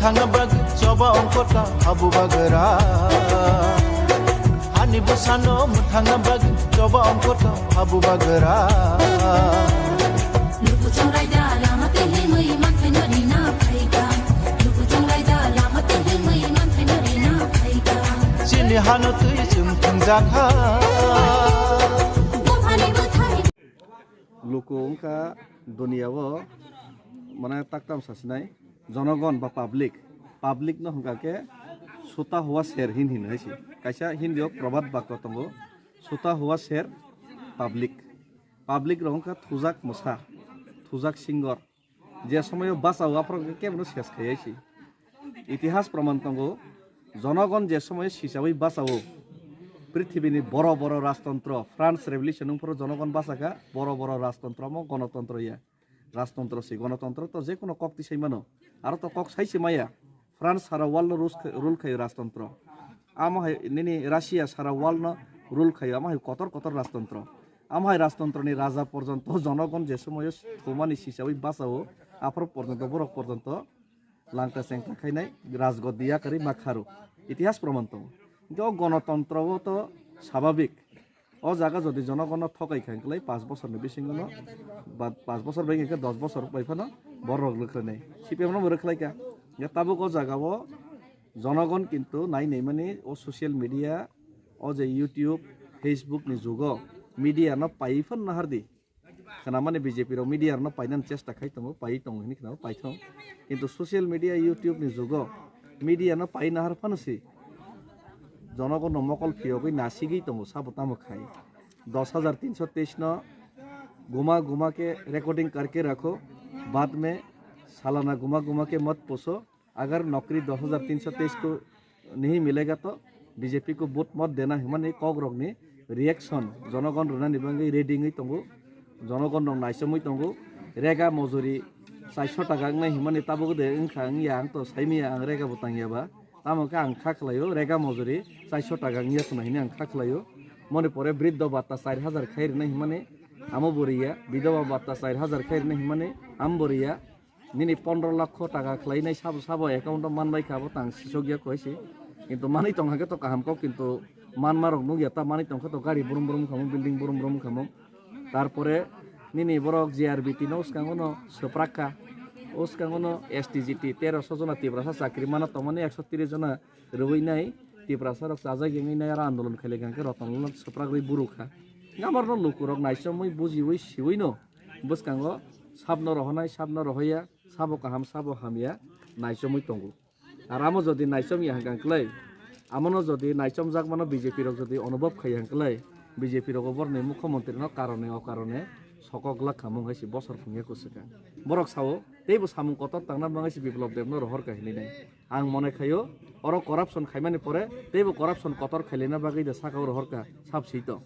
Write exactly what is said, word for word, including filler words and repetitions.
Thangna bagwi choba ongkota habu bagra. Hani bwsano mwthangna bagwi choba ongkota habu bagra. Luku chungraida lama twi himwi manthai no rina phaika. Luku chungraida lama twi himwi manthai no rina phaika. Chini hano twi chwng thwngjakha. Buphani bwthai. Luku wngkha duniya o, mane, taktam sasinai, jonogon ba public. Public no hwnkha khe suta hua ser hin hin hai se. Kaisa Hindi o probad bakya tongo, suta hua ser public. Public rok wngkha thujak mwsa, thujak singor. Je somoyo bachao, aphuru khe kebono ses khai si. Itihas proman tongo, jonogon je somoyo sichawi bachao, prithibini boro boro rajtontro, France Revolution wngphuru jonogon bachakha, boro boro rajtontro omo gonotontro ya. Rajtontro se, gonotontro to je kono kok tisai mano, aro to kok sai se maya. France sara world no rus-, rule khaio rajtontro. Amo hai nini Russia sara world no rule khaio, amo hai kotor kotor rajtontro. Amo hai rajtontro ni raja porjonto jonogon je somoyo thumani sichawi bachao, aphuru porjonto borok porjonto langta chengta khainai rajgot diya kari makharo. Itihas proman tongo. Hingke o gonotontro o to sababik. O jaga jodi jonogonno thokai kha hwnkhe, paanch bosorni bisingono, ba paanch bosor bai hwnkhe dos bosor bai phano borok rwkhlai nai. C P M no bo rwkhlai kha. Ya tabuk o jaga o jonogon kintu nai nai mani o social media, o je YouTube, Facebook ni jugo media no pai phano nahar di. Khwnamani B J P rok media rokno painani chesta khai tongo, pai tongo hinwi khwnao, paithong. Kintu social media, YouTube ni jugo media no pai nahar phano se jonogonno mokol phiyogwi nasigwi tongo, sabo tamo khai. दस हज़ार तीन सौ तेईस no घुमा घुमा के रिकॉर्डिंग करके रखो, बाद में सालाना घुमा घुमा के मत पूछो। अगर नौकरी दस हज़ार तीन सौ तेईस को नहीं मिलेगा तो बीजेपी को वोट मत देना hwnmani kokrokni reaction jonogon rwnani bagwi ready wngwi tongo, jonogon rok naisomwi tongo. Rega mojuri chairso taka wngnai hwnmani tabuk de wngkha wngya, ang to saimanya, ang rega bo tangya ba, tamo khe ang kha khlaio, rega mojuri chairso taka wngya khwna hwnwi ang kha khlaio. Moni pore briddho bhatta char hajar khai rwnai hwnmani amo bo riya, bidhoba bhatta char hajar khai rwnai hwnmani amo bo riya. Nini pondro lakho taka khlainai sabo sabo account o manbai kha, abo tang sisok ya koi se. Kintu manwi tong hake to kaham kok, kintu manma rok nukya ta, manwi tong khe to gari brum brum khamung, building brum brum khamung. Tarpore nini borok J R B T no swkango no swprak kha. O swkango no S T G T terosho jona Tiprasa chakri mana tongmani, ekso tris jona rwui nai Tiprasa rok chajak yengwi nai aro andolon khailai kha hwnkhe Ratan Lal swprak rwi buru kha. Ngamar no lukurok naisomwi bujiui siui no bwskango sabno rohonai, sabno rohoya, sabo kaham, sabo hamya naisomwi tongo. Ar amo jodi naichomya hwnkha hwnkhlai, amono jodi naichomjakmano B J P rok jodi onobhob khaiya hwnkhlai, B J P rogo borni mukhyamantri no karone okarone sokok glak khamung hai se bosor phungya kwswkang. Borok sao, teibo samung kotor tangna bagwi se Biplop Deb no rohor kha hinwi nai. Ang mone khaio, oro corruption khaimani pore teibo corruption kotor khailaina bagwi da sakao rohor kha, sab swi tong.